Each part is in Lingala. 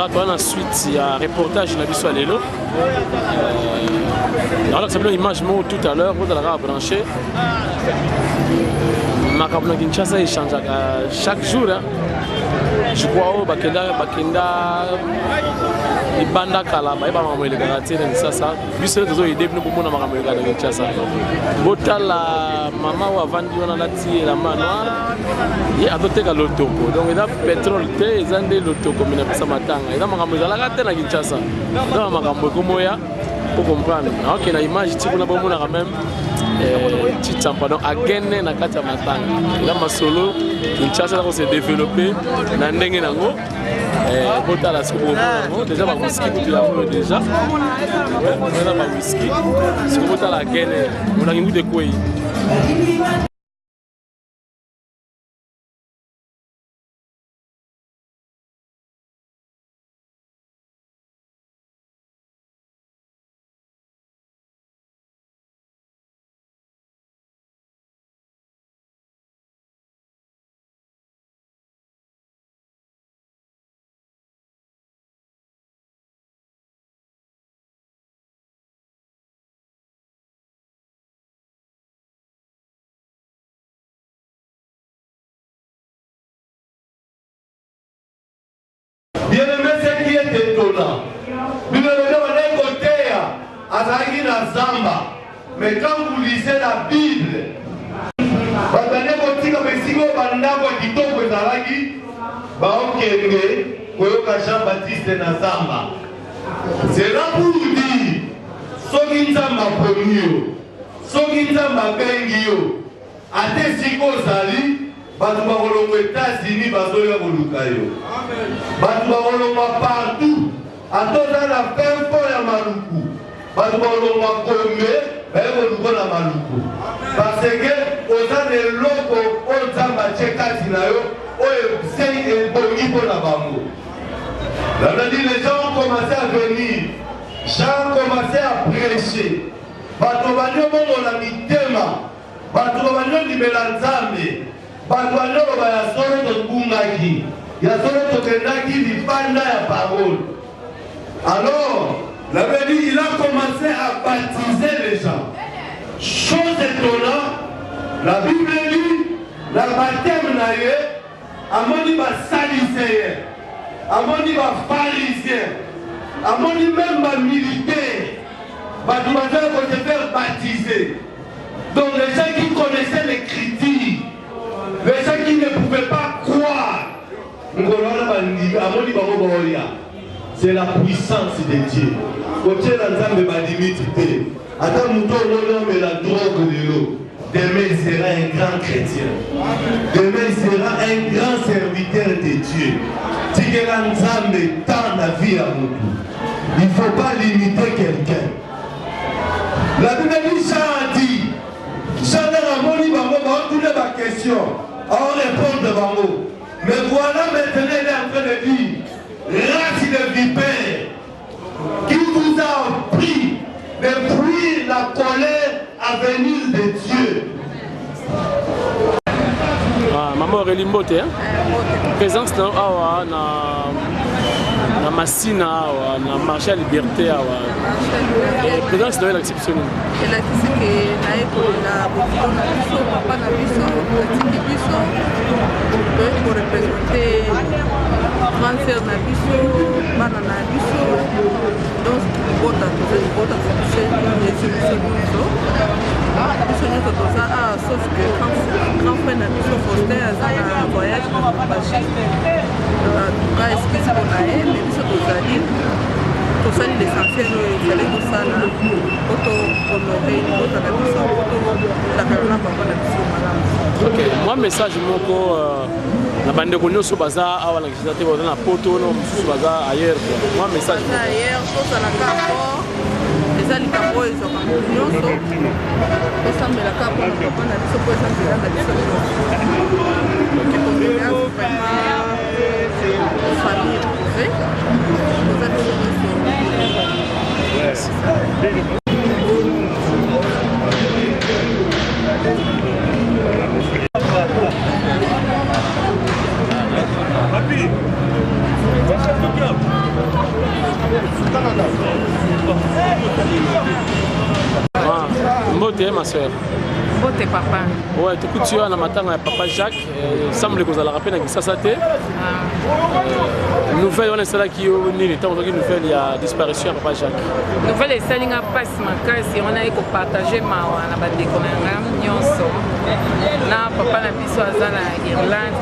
Voilà, toza na suite ya reportage na biso ya lelo. Naolakisa bino image moko tout à l'heure, bozala kaka branché. Makambo na Kinshasa echangeaka chaque jour. Hein. Je crois oyo bakenda bakenda libanda kala bayeba makambo elekaka te na Kinshasa. Biso nde tozo aide bino bomona makambo elekaka na Kinshasa. Botala mama oyo avandi wana alati elamba noir, ye azoteka lotoko, donc eza petrole te, eza nde lotoko me napesa matanga. Eza makambo ezalaka te na Kinshasa, eza makambo ekomoya po comprendre. Naoke na image ti kuna bomonaka meme Titsampa, donc agene na kati ya matanga. Eza masolo Kinshasa eza kose développer na ndenge nango. Botala sikoyo bokomona yango deja bawiski kutu yango oyo deja eza bawiski sikoyo botala gene molangi kutu ekwei. Bien-aimé, ce qui est étonnant, Bible elobi abandaki koteya, azalaki na zamba. Mais quand vous lisez la Bible, bato bandaki kotika esika oyo bandako ya kitoko ezalaki, baokende koyoka Jean-Baptiste na zamba. C'est là pour dire, soki Nzambe aponi yo, soki Nzambe abengi yo, Ata esika ozali, bato bakolongwa Etats-Unis bazoya koluka yo. Bato bakolongwa partout. Ata oza na fin fond ya Maluku, bato bakolongwa Gombe baye koluka na Maluku. Parce que oza na eloko oyo Nzambe atie kati na yo oyo esei ebongi mpo na bango. La Bible dit les gens ont commencé à venir. Jean a commencé à prêcher. Bato babandi obongola mitema. Bato babandi ondimela Nzambe. Bato bandi oloba ya solo tobungaki, ya solo tokendaki libanda ya parole. Alors, la Bible dit, il a commencé à baptiser les gens. Chose étonnante, la Bible dit, la baptême na ye, amoni ba sadducéens, amoni ba pharisiens, amoni même ba militaires, bato baza ko se faire baptiser. Donc les gens qui connaissaient l'écriture, les gens qui ne pouvaient pas croire, mokolo wana bandimi amoni bango baoya. C'est la puissance de Dieu. Kotiela Nzambe ba limite te. Ata moto omoni omela drogue lelo, demain il sera un grand chrétien. Demain il sera un grand serviteur de Dieu. Tikela Nzambe temps na vie ya moto. Il faut pas limiter quelqu'un. La Bible dit Jean a dit, Jean amoni bango baotuna ba question, ao répondre bango. Mais voilà maintenant il est en train de dire, race de vipère, qui vous a appris de fuir la colère à venir de Dieu. Ah, maman Aurélie Mbote, hein? Présence na awa na na Masina awa na marché ya liberté awa. Eh, présence na yo elakisi biso nini? Elakisi ke naye kolela bokilo na biso, papa na biso, atiki biso, toye korepresente grande sœur na biso, bana na biso, donc libota toza libota tobiso biso nyonso biso nyonso toza awa sauf que grand frère na biso Faustin aza na voyage na Lubumbashi en tout cas excuse mpo na ye mais biso tozali tosali l'essentiel oyo ezali kosala po tohonore libota na biso po tolakana na papa na biso malamu. Ok, mwa message moko na bandeko nyonso baza awa na Kinshasa te, baza na poto no mosusu baza ailleurs quoi. Mwa message baza ailleurs, tozalaka fort, eza likambo oyo ezwaka moto nyonso, tosambelaka mpona papa na biso mpo eza nzela na biso nyonso. Condoléances vraiment aux familles éprouvées, toza biso nyonso. Ah, mbote ma soeur. Mbote papa. Ouais, tokuti yo na matanga ya papa Jacques, euh, semble kozalaka mpe na Kinshasa te. Ah. Euh, nouvelle wana esalaki yo nini ntango ozwaki nouvelle ya disparition ya papa Jacques? Nouvelle esali nga mpasi makasi, yango naye kopartage mawa na bandeko na nga nyonso na papa na biso aza na Irlande,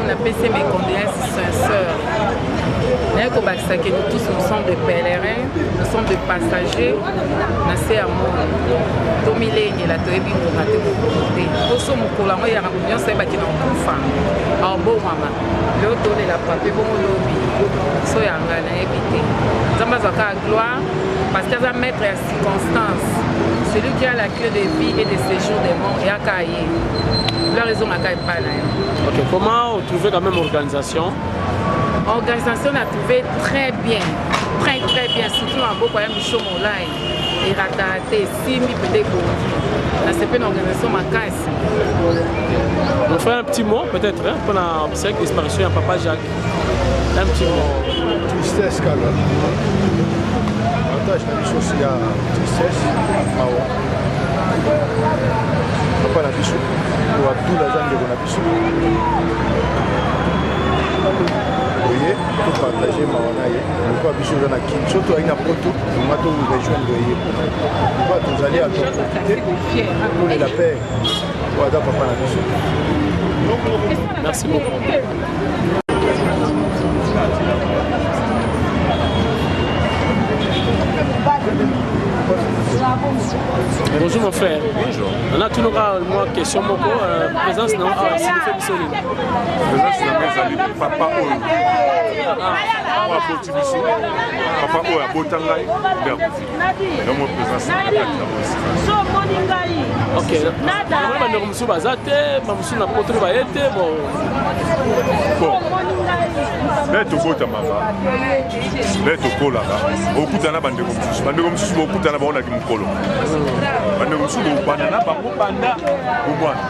napesi mes condoléances sincères. Naye kobakisa que nous tous nous sommes des pèlerins, nous sommes des passagers na se ya moi. Tomilengela toyebi ngonga te mokolo te. Poso mokolo yango eyaka moto nyonso ayebaki na kokufa. Abongwama. Lelo tolela pape bongo lobi. So yanga nayebi te. Nzambe azwa kaka gloire parce que aza maître ya circonstance. Celui qui a la clé de vie et de séjour des morts eyaka ye. Gloire ezongaka epai na yo. Ok, comment trouver quand même organisation? Organisation na trouvé très bien, très très bien, surtout na maboko ya Micho Molai. Erata te esimbi mpenza ebongi. Nasepeli na organisation makasi. On fait un petit mot peut-être hein, pour la obsèque disparition ya papa Jacques. Un petit mot. Tristesse kaka. Partage na biso aussi ya tristesse mawa. Papa na biso oyo Abdul aza ndeko na biso. Oye topartage mawa na ye lokola biso oza na kin so tozali na poto tonga to rejoindre ye lokola tozali ya toprofite tolela pere oyo aza papa na biso. Merci beaucoup. Bonjour mon frère. Bonjour. On a toujours moi question moko euh, présence na awa signifie biso nini? Présence na ngai ezali papa oyo oyo aboti biso papa oyo abota ngai nde akufi yango présence na kati na bosi. Ok. Namoni bandeko mosusu baza te, bamosusu na poto baye te bon. Bon. Nde tobotamaka nde tokolaka okutana na bandeko mosusu bandeko mosusu bokutana bango na kimokolo bandeko mosusu bobanda na bango banda bomwana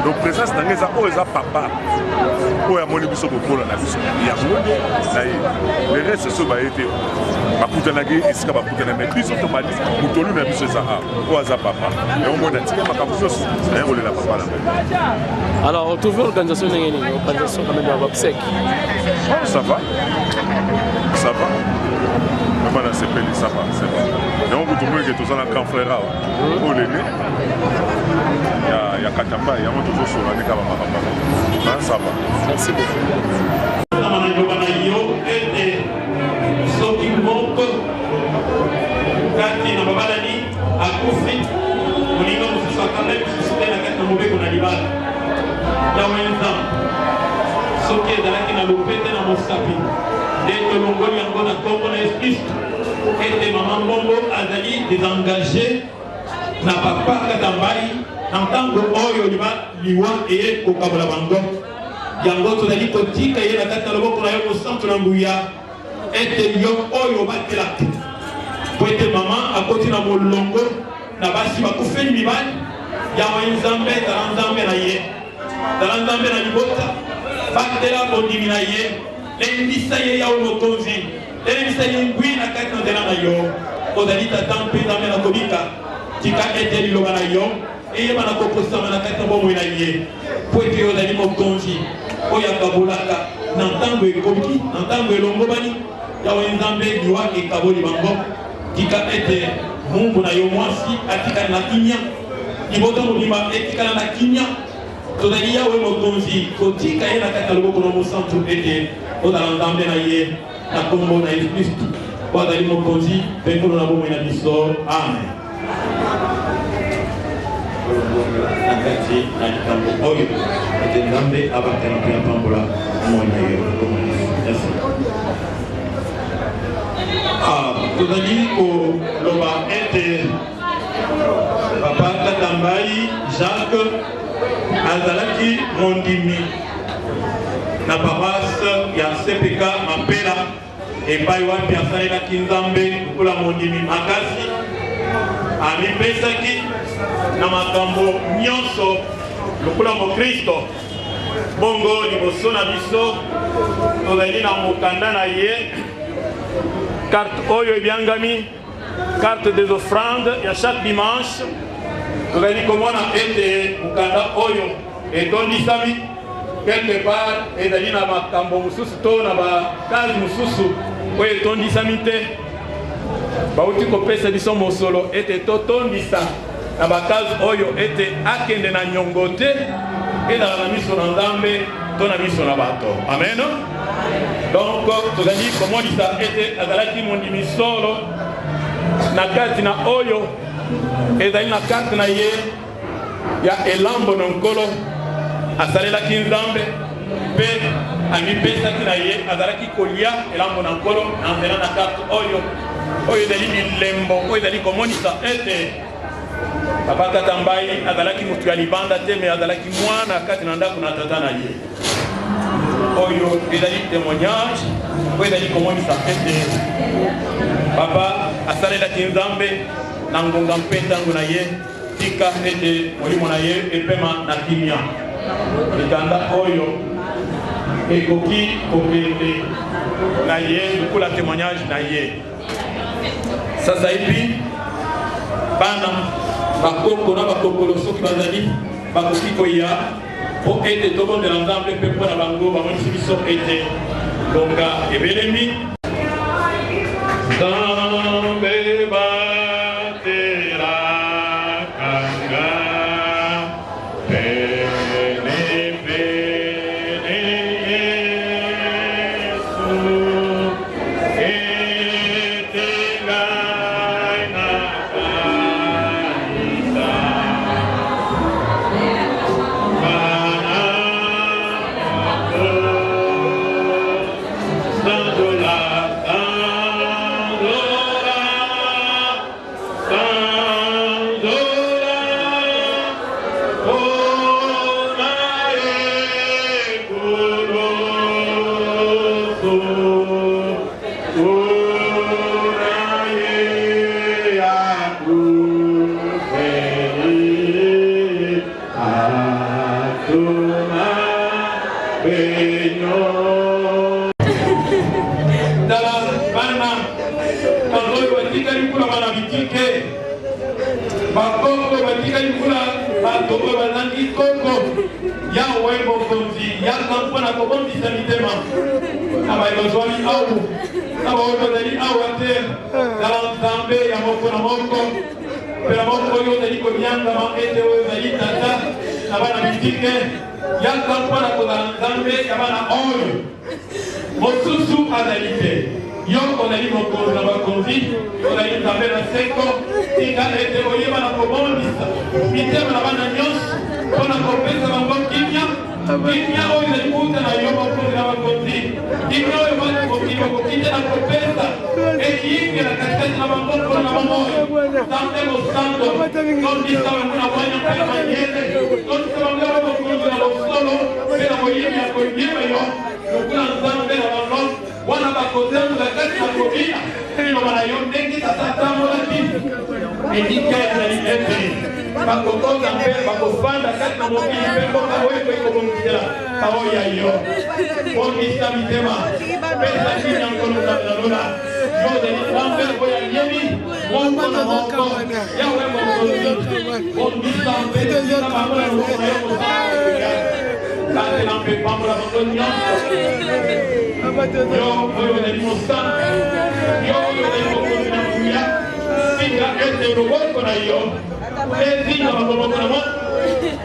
donc présence na ngai eza oyo eza papa oyo amoni biso kokola na biso yango nde na ye le reste soki baye te bakutanaki esika bakutana mais biso tobandi motolu na biso eza awa oyo aza papa yango mona atika makambo nyonso naye kolela papa na ngai. Alors retrouver organisation ndenge nini organisation quand même ya obsèque? Oh, ça va ça va vraiment nasepeli ça va c'est bon yango kutu moyeke toza na grand frère awa oyo lene ya katamba yango tozosola nde kaka bamakambo yango ça va. Merci beaucoup. Na liloba na yo ete soki moko kati na babalani akufi, moninga mosusu akangami lisusu te na kati na mobeko na libala. Yawe Nzambe, soki ezalaki na lopete na mosapi nde tolongoli yango na nkombo na Yesu Kristo, ete mama Mbombo azali désengagé na papa Katambayi na ntango oyo liwa eye kokabola bango. Yango tozali kotika ye na kati na loboko na yo mosantu na nguya, ete yo oyo obatelaka, mpo ete mama akoti na molongo na basi bakufeli mibali. Yawe Nzambe, zala Nzambe na ye, zala Nzambe na libota, batela bondimi na ye, lendisa ye Yawe Mokonzi, lendisa ye ngwi na kati na nzela na yo. Ozali Tata mpe Nzambe na kobika, tika ete liloba na yo eyebana kokosama na kati na bomoi na ye, mpo ete yo ozali Mokonzi oyo akabolaka na ntango ekoki, na ntango elongobani. Yawe Nzambe, liwa ekaboli bango, tika ete mumbu na yo mwasi atikala na kimia, libota mobimba etikala na kimia. Tozali Yawe Mokonzi kotika ye na kati ya loboko na mosantu, ete ozala Nzambe na ye na nkombo na Yesu Kristu, oyo azali Mokonzi mpe Nkolo na bomoi na biso. Amen. Na kati na likambo oyo ete Nzambe abatela mpe apambola moi na yo. Merci. Ah, tozali koloba ete papa Katambayi Jacques azalaki mondimi na paroisse ya CPK Mampela, epai wapi asalelaki Nzambe lokola mondimi makasi. Amipesaki na makambo nyonso lokola mokristo. Bongo liboso na biso tozali na mokanda na ye. Carte oyo ebiangami carte des offrandes ya chaque dimanche. Tozali komona ete mokanda oyo etondisami quelque part, ezali na makambo mosusu to na bakazi mosusu oyo etondisami te. Bauti kopesa biso mosolo ete totondisa na bakazi oyo ete akende na nyongo te, ezala na miso na Nzambe to na miso na bato. Amen. Donc tozali komonisa ete azalaki mondimi solo na kati na oyo ezali na kati na ye ya elambo na Nkolo. Asalelaki Nzambe mpe amipesaki na ye, azalaki kolia elambo na Nkolo na nzela na karte oyo, oyo ezali bilembo oyo ezali komonisa ete Papa Katambayi azalaki moto ya libanda te, me azalaki mwana kati na ndako na tata na ye. Oyo ezali témoignage oyo ezali komonisa ete papa asalelaki Nzambe na ngonga mpe ntango na ye. Tika ete molimo na ye epema na kimia. Mikanda oyo ekoki kokende na ye lokola témoignage na ye. Sasa hivi bana bakoko na bakokolo soki bazali bakoki koya mpo ete tobondela Nzambe mpe mpo na bango. Bamonisi biso ete ngonga ebelemi. Nzambe batelaka nga pene pene, Yesu, ete ngai nakanisa bana moko. Sanzola, sanzola, sanzola, mpona ekulusu, kuna ye akufeli atuna benyo. Tala bana baoyo batikali kuna, bana bitike, bakoko batikali kuna, bato oyo bazangi koko. Yawe Mokonzi, yaka mpo na kobondisa mitema na baye bazwami awa na baoyo bazali awa te. Tala Nzambe ya moko na moko mpe na moko oyo ozali koniangama ete oyo ozali tata na bana bitike, yaka mpo na kozala Nzambe ya bana oyo mosusu azali te. Yo ozali mokonzi na bakonzi, ozali Nzambe na seko. Tika ete oyeba na kobondisa mitema na bana nyonso mpo na kopesa bango kimia, kimia oyo ezali kouta na yo, mokonzi na bakonzi, kimia oyo bato mokili bakoki te na kopesa, eyingela katikati na bango mpona na bomoi. Nzambe mosanto, tondisa bango na bwanya mpe na mayele, tondisa bango ya mokonzi na bosolo mpe na boyebi ya koyeba yo lokola Nzambe na bango, wana bakotambola kati na kobina liloba na yo ndenge tata atambolaki. Elikya ezali ete bakokota mpe bakofanda kati na mokili mpe mboka oyo ekoki kobongisela baoyo ya yo. Bongisa mitema, pesa kimia, Nkolo Nzambe na lola. Yo ozali Nzambe oyo ayebi moko na moko. Yawe Mokonzi, bongisa mpe tika bango na loboko na yo mosala. Batela mpe pambola bango nyonso. Yo oyo ozali mosantu, yo oyo ozali mokonzi na nguya, tika ete loboko na yo ezinga bango moko na moko,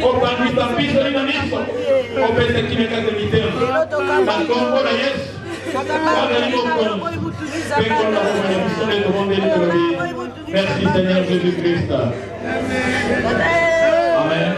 opangwisa mpisoli na miso, opesa kimia kati ya mitema, na nkombo na Yesu ozali mokonzi mpe Nkolo na bomoi na biso nde tobondeli, tolobi merci Seigneur Jésus Christ, amen.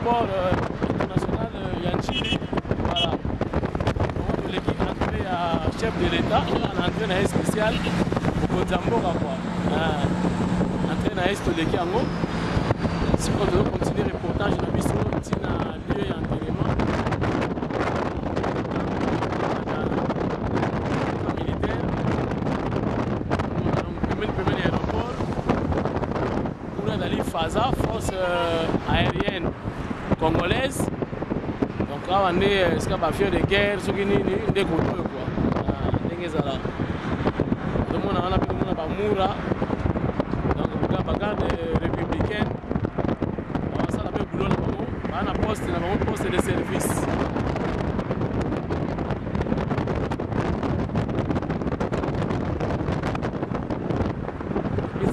aéroport international ya Ndjili. Voilà, toleki entrée ya chef de l'État, na entrée na ye spéciale, mokonzi ya mboka quoi. Entrée na ye toleki yango. Sikoyo tozo continuer reportage na biso ntina lieu ya enterrement militaire, pembeni pembeni ya aéroport. Kuna ezali Faza, force aérienne congolaise. Donc awa nde esika baavion de guerre soki nini nde koto oyo kua ndenge ezala. Tomona wana mpe tomona bamura, donc bagarde républicaine basala mpe boulot na bango, baa na poste na bango, poste de service.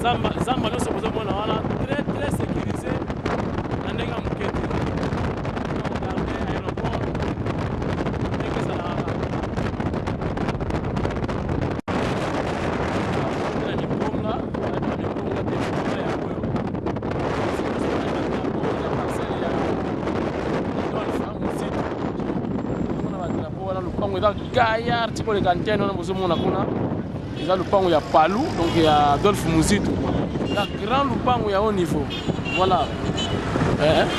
Zamba zamba nyonso bozomona wana, très très sécurisé na ndenge ya moke te. Garde aéroport ndenge ezalaka na mikonga, na mikonga te, mikonga yango oyo parcelle ya Adolphe Muzito. Omona badrapeau wana, lopango eza gaillard ti koleka antenne wana bozomona kuna, eza lopango ya Palu, donc ya Adolphe Muzito, eza grand lopango ya haut niveau. Voilà,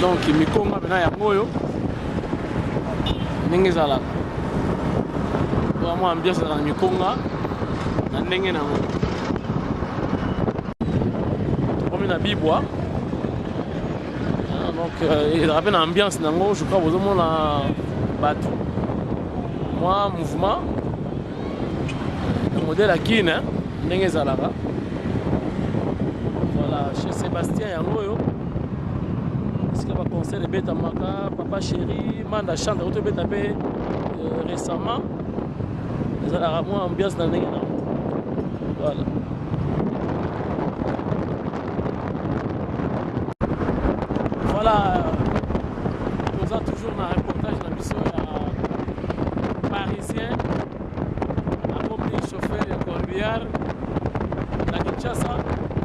donc mikonga mpena yango oyo ndenge ezalaka, mwa ambiance ezalaka na mikonga na ndenge nango. Tokomi na Bibwa, donc ezalaka mpe na ambiance nango. Je crois bozomona bato, mwa mouvement na modèle ya Kine ndenge ezalaka. Voilà, chez Sébastien yango oyo, esika baconcert ebetamaka, Papa Chéri, Manda Chante auto ebeta mpe récemment. Ezalaka mwa ambiance na ndenge nango. Voilà. Voilà, toza toujours na reportage na biso ya Parisien akomi chauffeur ya corbillard na Kinshasa.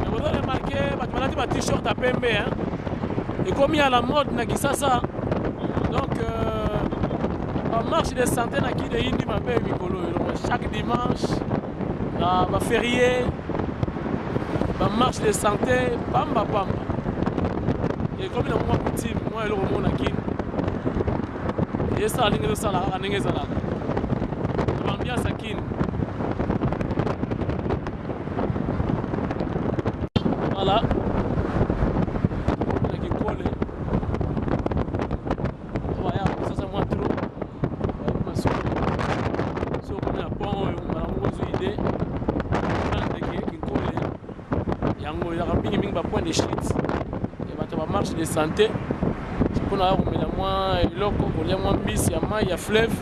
Mais bozo remarquer bato balati ba t-shirt ya pembe, hein? Ekomi à la mode na Kinshasa. Donc bamarche de santé na Kine eyindi mabe mikolo oyo. Chaque dimanche na baférié, bamarche de santé pamba pamba, ekomi na mwa coutume, mwa eloko moko na Kine esala ndenge ezosala kaka ndenge ezalaka na baambiance ya Kine. Voilà, na Kinkole baya sasa mwa trop so okomi na pont oyo, mbala moko ozwi idée ndeke Kinkole yango ezalaka mingimingi bapoint de chute ya bato ya bamarche de santé, mpona ya komela mwa eloko, kolia mwa mbisi ya mai ya fleuve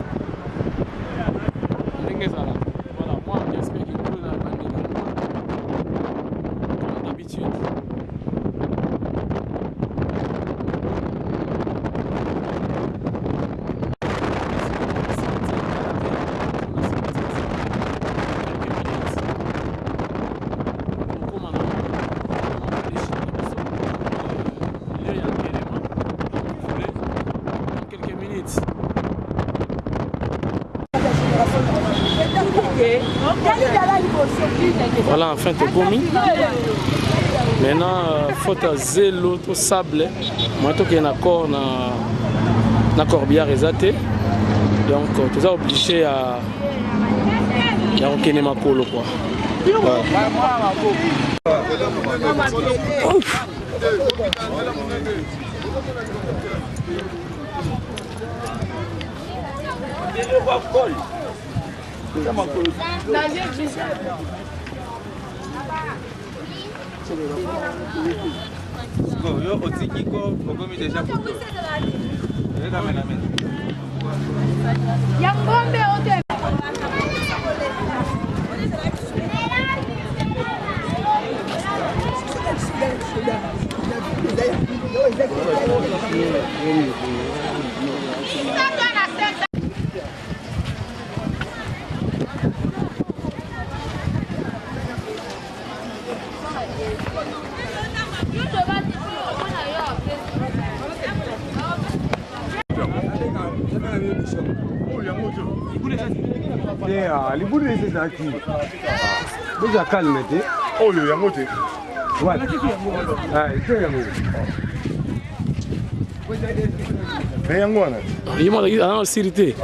ndenge ezalaka. Voilà, mwa ambiance mpe Kinkole na bandeli comme d'habitude. Lieu ya enterrement dans quelques minutes. Voilà, enfin tokomi. Maintenant, faute ya zelo to sable, moi tokende na corps na corbillard eza te, donc toza obligé ya kokende makolo quoi. Voilà. Ouf. Yo otiki ko okomi déjà photo. Ya ngombe ote. Te, libulu esi ezalaki. Boza calme te. Oyo yango te. Wapi? Ah, ete yango. Mais yango wana. Ye moko aza na siri te.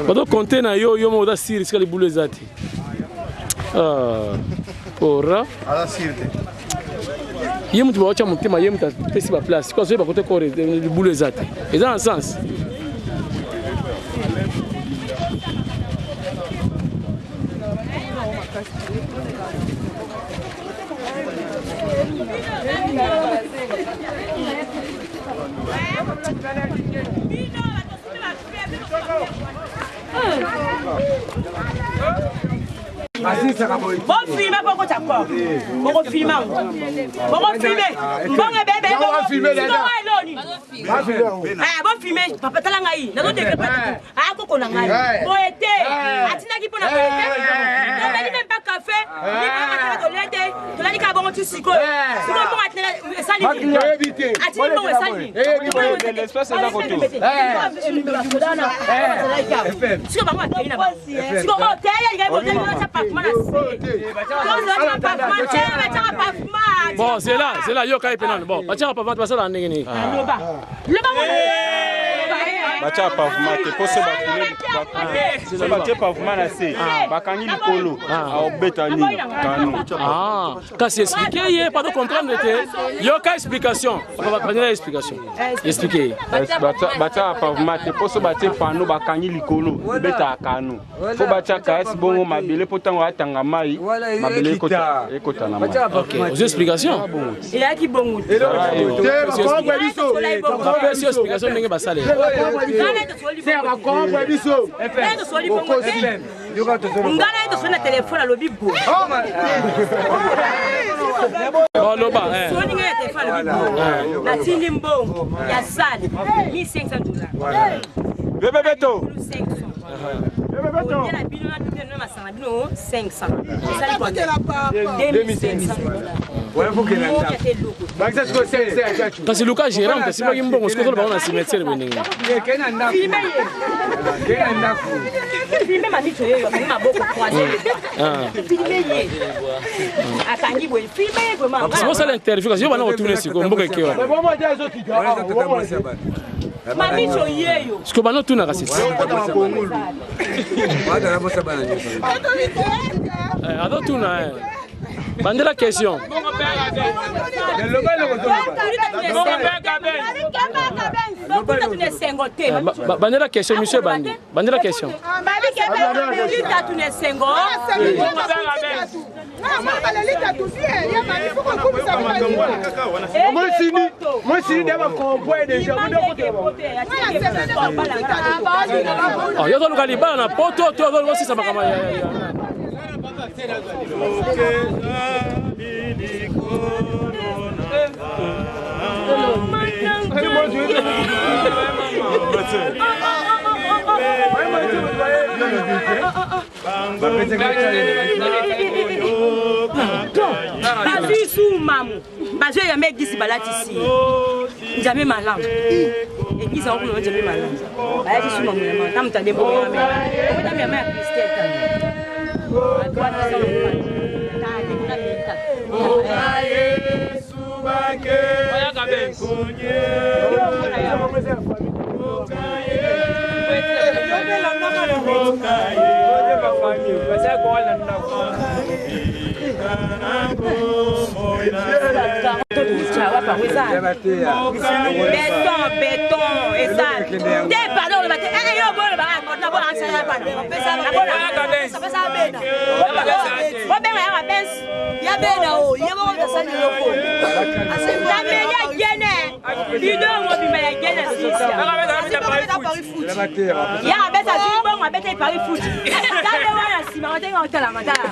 Bazo compter na yo, yo moko oza siri esika libulu eza te. Ah, ora. Aza siri te. Ye moto baotya motema, ye moto apesi baplace. Sikoyo azoyeba kote kore libulu eza te. Eza na sens. Bofilme mpo okota kor bokofilme yango bokofilme mbongo ebebebongo eloni bofilme papa tala ngai nazodegre akoko na ngai boye te atindaki mpo na boye te tomeli meme pas café lipaatala tolia te tolali kaka bongo ti sikoyo sikoyo mbongo atindaka esali nini atindi mbongo esali nini sikoyo bango bakei na bango sikoyo oyo te yalingai boteaa pavement na se tozalaki pavement te batiaka pavement. Bon, c'est là, c'est là, yoka ye mpe nano. Bon, batiaka pavement te, basalaka ndenge nini? Loba loba. Batya pavement te mpo so so batie pavement na se, bakangi likolo, aobeta nini kano. Ah, kasi explike ye, pardon, comprendre te. Yoka explication, bandela explication, explike ye. Batyaka pavement te mpo so batie pano, bakangi likolo, ebetaka kano. Fo batya kasi bongo mabele mpo ntango atanga mai, mabele ekota na mai. Ok, ozwi explication. Eyaki bongo. Bapesi yo explication ndenge basalela. Ngai na ye tosoli na telefone, alobi boye. Oloba. Soli ngai na telefone, alobi boye: natindi mbongo ya sale 1500 dollars. Bebe beto. 500 olia na bino na masanga na bino 500, esali 2500. Kasi luka gérant asimbaki mbongo, soki ozoloba ngo na cimetière boye ndenge. Filme ye, filme mamiso yeyo akangi maboko croisé, filme ye akangi boye, filme ye vraiment. Kasi bosala interview, kasi yo bana kotuna sikoyo mboka ekewa. Mamiso yeyo. Sikoyo bana otuna kasi. Azotuna, bandela question. Tuna esengo te. Bandela question, monsieur, bandi bandela question. Lita tuna esengo. Mwesini nde bakompoe deja. Yo ozoluka libala na poto to ozoluka osisa makambo ya Bazwi su mamu, bazwi eyamba eglise, balatisi nzambe malamu. Eglise yango kuna, nzambe malamu, balatisi su mamu yama ta moto adembo okotami yama ya kristel. Beton, beton eza te, pardon, oloba te. Yo boyo bobenga yaka bens ya bena o ye moko tasali eloko nameli ya gene bido mobima ya gene sisia yaka beta azwi mbongo, abeta epari foot tande wana nsima batenga otalama tala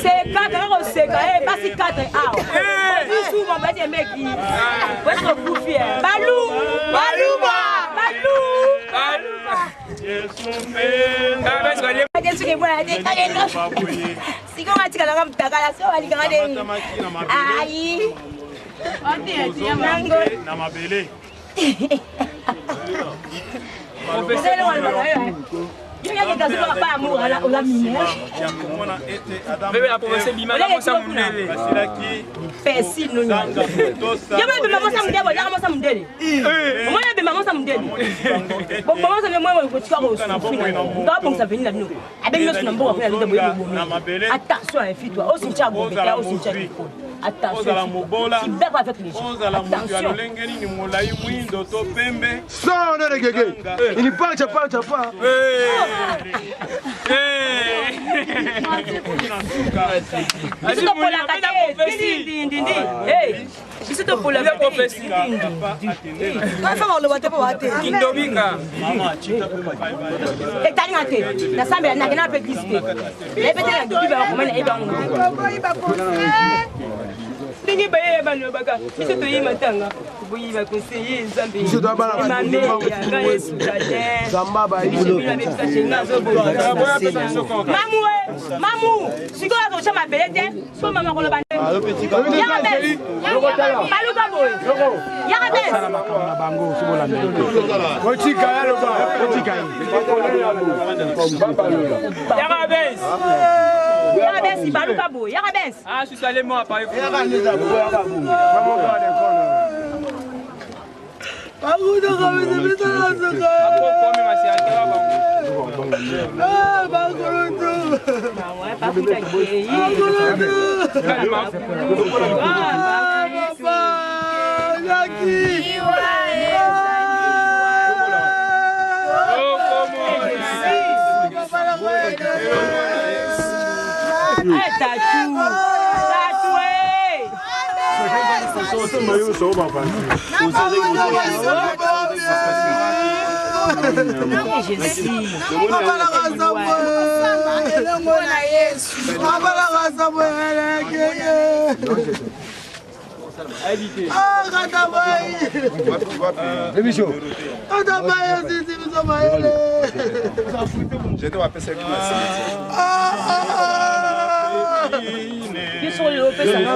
seka kaka koseka basi 4 awa bisu mobati emeki wesi kokufi balu baluba balu. Sikoyo batikalaka mutakala so balikaka ndenge ayi. Na mabele. Pesi noni. Yo ba bima mosa mundele bo mosa mundele. Omona bima mosa mundele. Bo bo mosa mwe ko tika ko sufina. Nga bongisa veni na bino. Abengi nyonso na mboka kuna leta boye bobomi. Attention infi-toi. Osincha gombe te osincha kikolo. Attention. Tu bats avec les gens. Attention. Son de gege. Il parle, tu parles, tu parles. Biso topolaka te. Ndindi. Hey. Biso topolaka te. Baloba te mpo bate. Etali nga te. Nasambela nakenda mpe église te. Nayebi te na bible bakoma nayebi yango te. Ndenge baye balobaka biso toyebi matanga boyi baconseiller nzambe mame yanga esuka te mamu e mamu sikoyo azotya mabele te so mama koloba baluka boye yaka bes Botika ye aloba. Botika ye. Yaka bes. Yaka bes baluka boye yaka bes. Ah, je suis allé moi à Paris. Tatu tatu eh. Biso oyo opesanga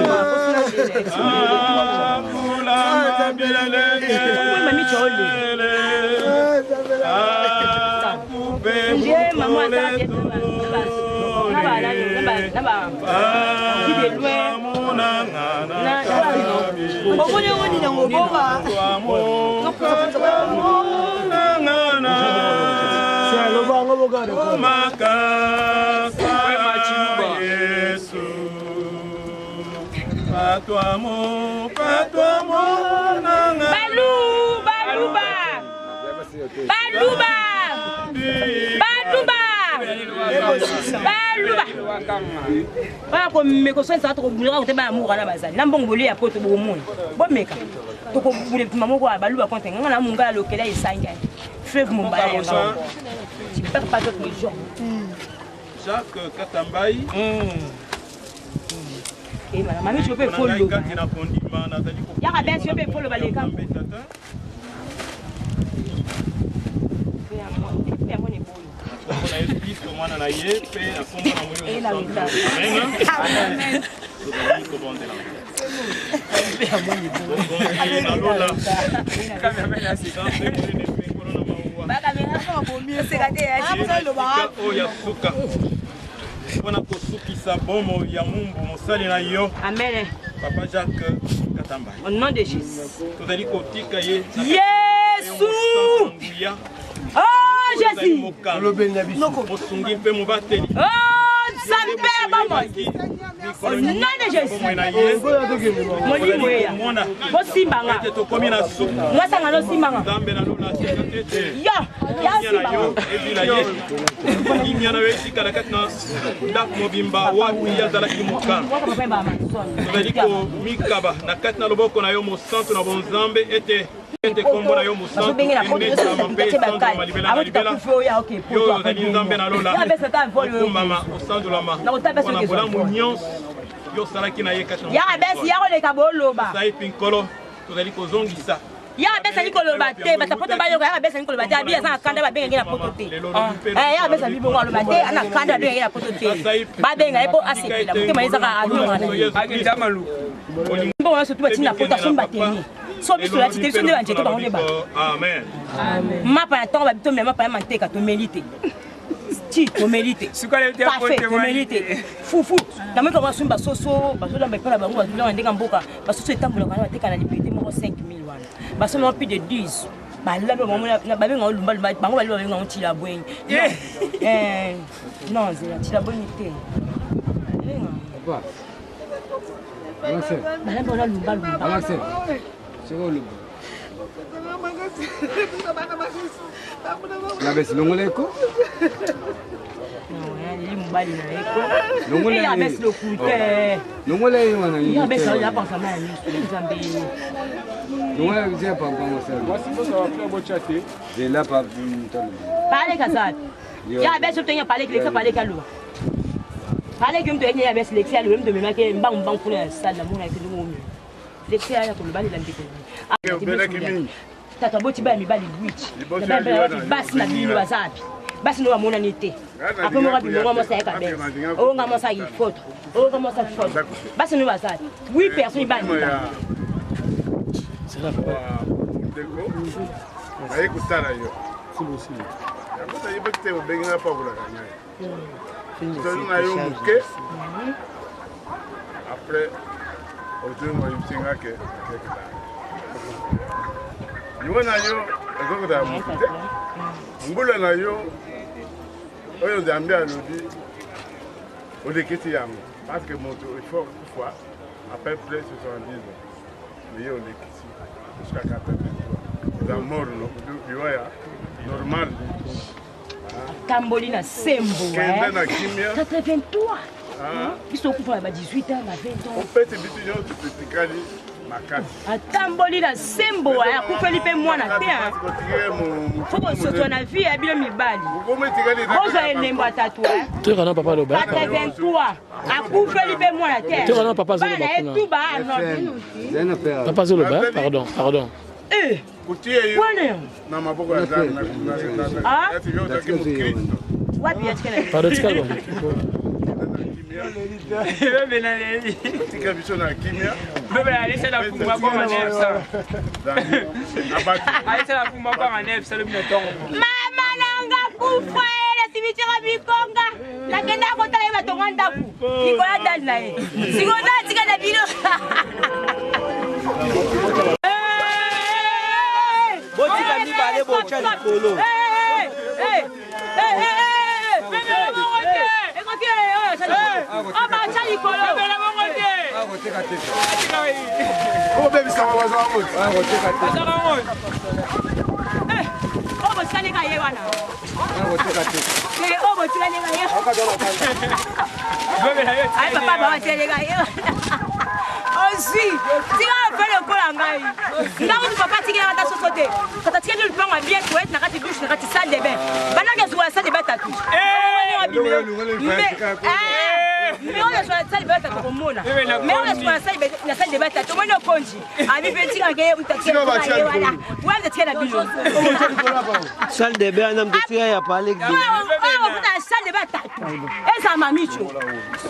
Omoni yango nini yango obonga Balu, baluba. Baluba. Baluba. Baluba. Baya komeka osalisaka tokobulaka kote bana moko wana bazali na mbongo bolie ya poto bokomona bomeka tokobule bituma moko ya baluba contre nga na mongala lokela esangi fleuve mombala yango tu perds pas d'autres les gens. Jacques Katambayi. Mami, tu peux follow. Yaka ben, tu peux follow baleka. Na Yesu Kristo mwana na ye mpe na nkombo na Molimo Mosantu. Amen. Tozali kobondela. Bokonzi na lola. Oyo ya suka mpona kosukisa bomo ya mumbu mosali na yo. Amen. Papa Jacques Katamba. Au nom de Jésus. Tozali kotika ye. Yesu. Oh Jésus. Mosungi mpe mobateli. Oh Nzambe ya bomoi. Au nom de Jésus. Molimo eya. Bosimba nga. Tokomi na suka. Mwasi nga nosimba nga. Nzambe na lola atika ete. Yo, ya simba nga. Ezila ye. Kimia na yo etikala kati na ndako mobimba wapi ye azalaki mokano. Tozali komikaba na kati na loboko na yo mosantu na bonzambe ete ete nkombo na yo mosantu enetama mpe esanzolama libela na libela. Yo oyo ozali Nzambe na lola, okumbama, osanzolama mpona bolamu nyonso yo osalaki na ye kati na Yaka besi ya koleka boloba. Saipi Nkolo, tozali kozongisa Yaka besi ali koloba te bato poto bayoka yaka besi ali koloba te abi aza na kanda babengaki na poto te. Eh yaka besi abi bongo aloba te ana kanda babengaki na poto te. Babenga ye po asepela motema ye ezaka anyonga na ye. Mbongo nyonso tu batindi na poto asombi bateni. So biso tolati te biso nde banjete bango nde ba. Amen. Mapa na ntongo babi tomela mapa ya manteka tomeli te. Ti tomeli te, kafe tomeli te, fufu namoni kango basombi basoso, bazolamba epai na bango, bazolamba ndenge mboka basoso etambolaka wana, bateka na liberté moko 5000 wana, basombi yango plus de 10, balambi bango, babenga yango lumbalumba, bango bali babenga yango tilabwengi. Non, nzela tilabwengi te, balambi wana lumbalumba. Yabesi longola eko. Ye mobali na ye ko. Longola ye. Yabesi lokute. Longola ye wana. Yabesi ya pansama ya miso nzambe. Longola ye pansama sala. Mwasi bosa wa fleur bocha te. Zela pa mtalo. Pale kazapi. Yabesi otonya pale kilekisa pale kaluba. Pale kimto yenye yabesi lekisa luba mto memake mbangu mbangu kuna ya sala mona kindu ngomi. Lekisa ya koloba lela ndeko. Tata aboti bana mibali 8, basi na bino baza wapi? Basi no bamonani te. Apres moko abimi, ngo mwasi ayaka bese, oyo nga mwasi ayi foto, oyo nga mwasi afoto. Basi no baza wapi? 8 personnes bana mibali. Ndeko naye kotala yo, yango nayebaki te obengi nga mpo akolaka ngai tozali na yo moke. Après ozongi oyebisi nga ke akekela liwa na yo ezokozala motu te, mbula na yo oyo Nzambe alobi olekisi yango, parce que moto il faut kufa à peu près 70 ans, mais ye olekisi jusqu'à 83, eza mort liwa ya normal. Tamboli na sembo. Kende na kimia. 83, biso okufa na ba 18 ans, na 20 ans. Opesi biso nyonso totikali makasi. Atamboli na sembo, akufeli mpe mwana te. Fo kosotwa na vie ya bino mibali, bozwa elembo ya tatu. Toyoka na papa aloba. 83, akufeli mpe mwana te. Toyoka na papa azoloba. Kuna tu ba papa azoloba. Pardon, pardon. Kotie yo na maboko ya Nzambe ati yo ozalaki mokristo. Wapi ya? Pardon, tikala. Tika biso na kimia. Bebe alisala fumba kwa manefsa. Alisala fumba kwa manefsa lobi na tongo. Mama nanga kufa na cimetière Bikonga. Nakenda kotala ye, batonga ndako likolo ya dale na ye. Sikoyo na tika na bino. Botika mibale, botya likolo. Batya likolo. Obebisaka bazaka moto. Oyo botikaleka ye wana, oyo botikaleka ye. Ay papa, bawateleka ye wana, ozwi tika mpe lokola ngai. Nga kutu papa tikelaka ata soso te. Tata tikeli lupango ya bien, toilette na kati, douche na kati, salle de bain. Banaki azuwa salle de bain tatu. Mais oyo azwa na salle de bain tatu, komona. Mais oyo azwa na salle de bain tatu, omoni okonji abi mpe tikaka ye ye wana, wana tika na bino. Salle de bain wana moto tika ya pale. Oyo okuta na salle de bain tatu, ezala mamicho,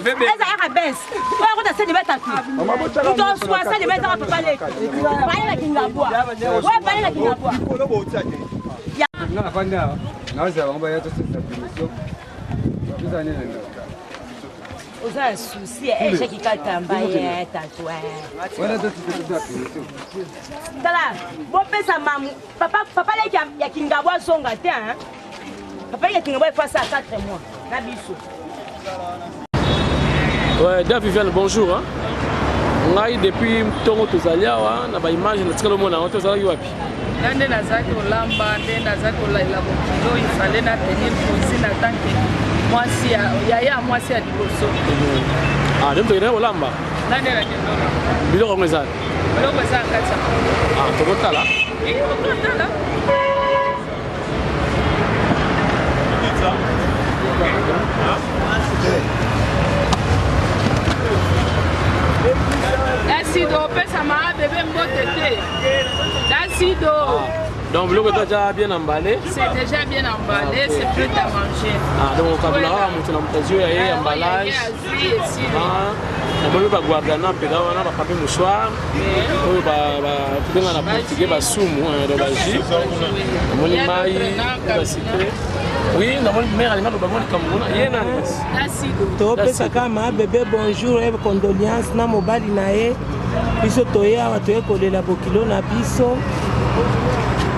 ezalaka bens. Oyo akuta salle de bain tatu, moto oswa salle de bain ezaka papa leki bayelaki ngabwa oyo bayelaki ngabwa. Nga nafandi awa, nazala bango baya tosesa punition, tozala nde na ndako. Oza na susi echeki katamba ye tatu. Wana totika punition. Tala, bopesa mamu papa, papa leki ya Kingabwa azonga te. Papa leki ya Kingabwa efasa ya 4 mois na biso. Ouais, Da Viviane, bonjour. Hein? Ngai depuis ntongo tozali awa na baimage, natikala omona yango te. Ozalaki wapi? Nga nde nazalaki kolamba, nde nazalaki kolalela bokilo. Ifale na tenir cuisine en tant que mwasi yaya ya mwasi ya liboso. Ah, nde tokendaki kolamba. Nga nde nakende olamba. Biloko yango eza? Biloko eza na kati ya. Ah, tokotala. Tokotala. Dasido opesama bebe mbote te, Dasido. Donc biloko eza déjà bien emballé? C'est déjà bien emballé. Ah, c'est prêt à manger. Ah, donc okabula kaka moto na moto azwi oyo ya ye emballage. Namoni baguardana mpeza wana, bapapier mouchoir oyo tobenga na portugais basumu, donc bajus. Namoni mai, basucré. Oui, namoni mère alinga loba mwa likambo kuna ye nani kasi? Topesa kaka ma bebe bonjour et condoléance na mobali na ye. Biso toye awa toye kolela bokilo na biso.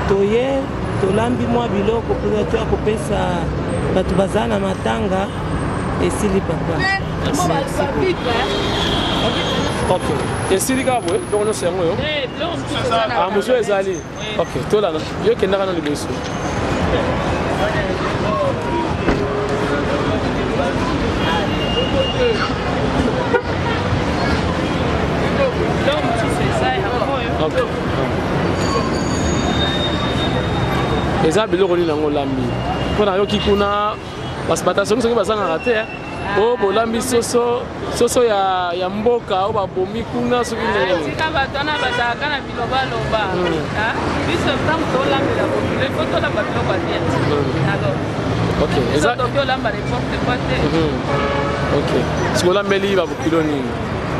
Toye tolambi mwa biloko mpo toya kopesa bato baza na matanga esili papa. Ok, esili kaka boye biloko nyonso yango oyo? Ah, mosusu ezali. Ok, tolanda. Yo kendaka na liboso. Ok. Eza biloko nini yango olambi? Mpo nayoki kuna basi bato ya songisongi bazangaka te oyo oh, bolambi soso soso ya, ya mboka oyo babomi kuna soki ah, tika bato wana bazalaka na bilobaloba hmm. ah, biso ntango tolambela bokilo ifo tolamba biloko ya bien hmm. alors ok eza toki olamba n'importe quoi te hmm. ok sikoyo olambeli babokilo nini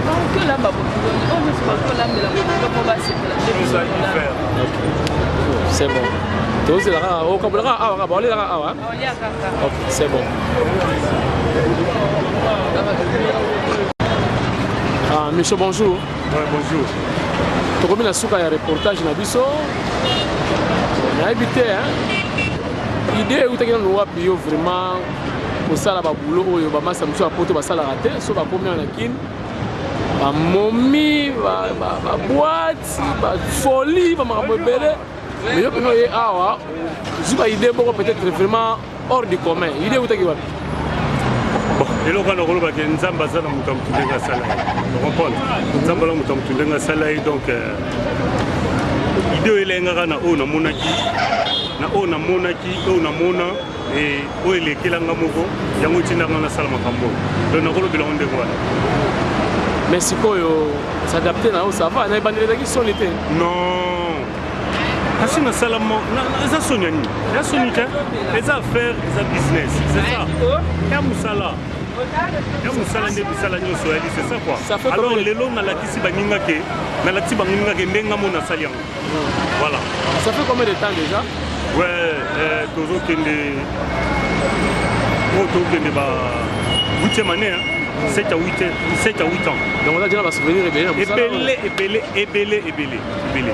bakoki olamba bokilo nini oyo nyonso bakoki olambela bokilo mpo basepela nde biso c'est bon tozela kaka okabola kaka awa kaka baolela kaka awa Ok, c'est bon. Ah, monsieur, bonjour. Ouais, bonjour. tokomi na suka ya reportage na biso nayebi te idée eutaki nano wapi yo vraiment kosala babulo oyo bamasa mosusu ya poto basalaka te so bakomi awa na kin bamomi baboite bafolie bamakambo ebele Mais yo pena oye awa ozwi ba idée moko peut-être vraiment hors du commun idée eutaki wapi bon eloko wana okoloba ke nzambe aza na moto ya motu ndenge asala ye ocomprendre nzambe aza moto ya motu ndenge asala ye donc euh, idée oyo elengaka na oyo namonaki na oyo namonaki oyo namona e oyo elekela nga moko yango etindaka nasala makambo oyo donc nakolobela yango ndenge wana mais sikoyo s'adapte na yo ça va na ebandeli ezalaki soni te non kasi nasala eza soni ya nini eza soni te eza affaire eza business c'est ça ya mosala ya mosala nde misala nyonso oyali c'est ça quoi alors lelo nalakisi baninga ke nalakisi baninga ke ndenge nga mo nasali yango Voilà. Ça fait combien de temps déjà Ouais, euh, tozokende oyo tokende ba 8e année hein. 7 à 8, 7 à 8 ans. Donc on a déjà ba souvenir ebele na mosala. Ebele ebele ebele ebele ebele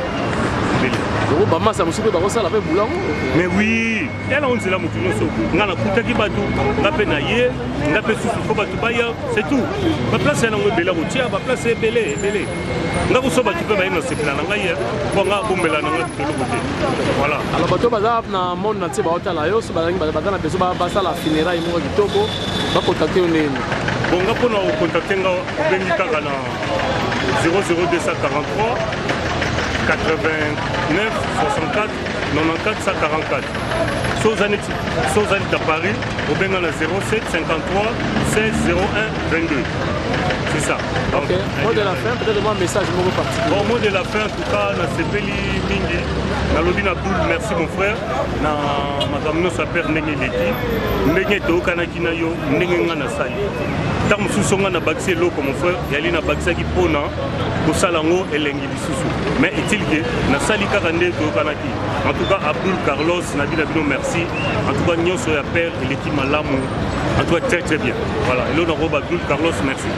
ebele. Donc ba masa mosusu mpe bakosala mpe bulango. Mais oui, yala on nzela motu nyonso nga nakutaki bato nga mpe na ye nga mpe susu fo bato baya c'est tout. Ba place ya nango ebele kotia ba place ebele ebele. nga koso bato mpe baye nasepela na ngai mpo nga abombela na ngai eloko te voilà alors bato baza na monde entier baotala yo so bazangi baza na besoin basala funéraille moko kitoko bacontacte yo ndenge bon nga mpona kocontacte nga obengi kaka na 00243 89 64 94 144 so oza neti so oza neti na paris obenga na 07 53 16 01 22 c'est ça. Donc, ok mot de la fin peut-être moi message moko particulier. Bon mot de la fin en tout cas nasepeli mingi nalobi na boule merci mon frère na makambo nyonso ya père ndenge eleki ndenge toyokanaki na yo ndenge ngai nasali ntango mosusu ngai nabakisi eloko mon frère yali nabakisaki mpona kosala yango elengi lisusu mais est-il que nasali kaka nde toyokanaki en tout cas abdul carlos na bino bino merci en tout cas nyonso ya père eleki malamu en tout cas très très bien voilà eloko nakoba abdul carlos merci.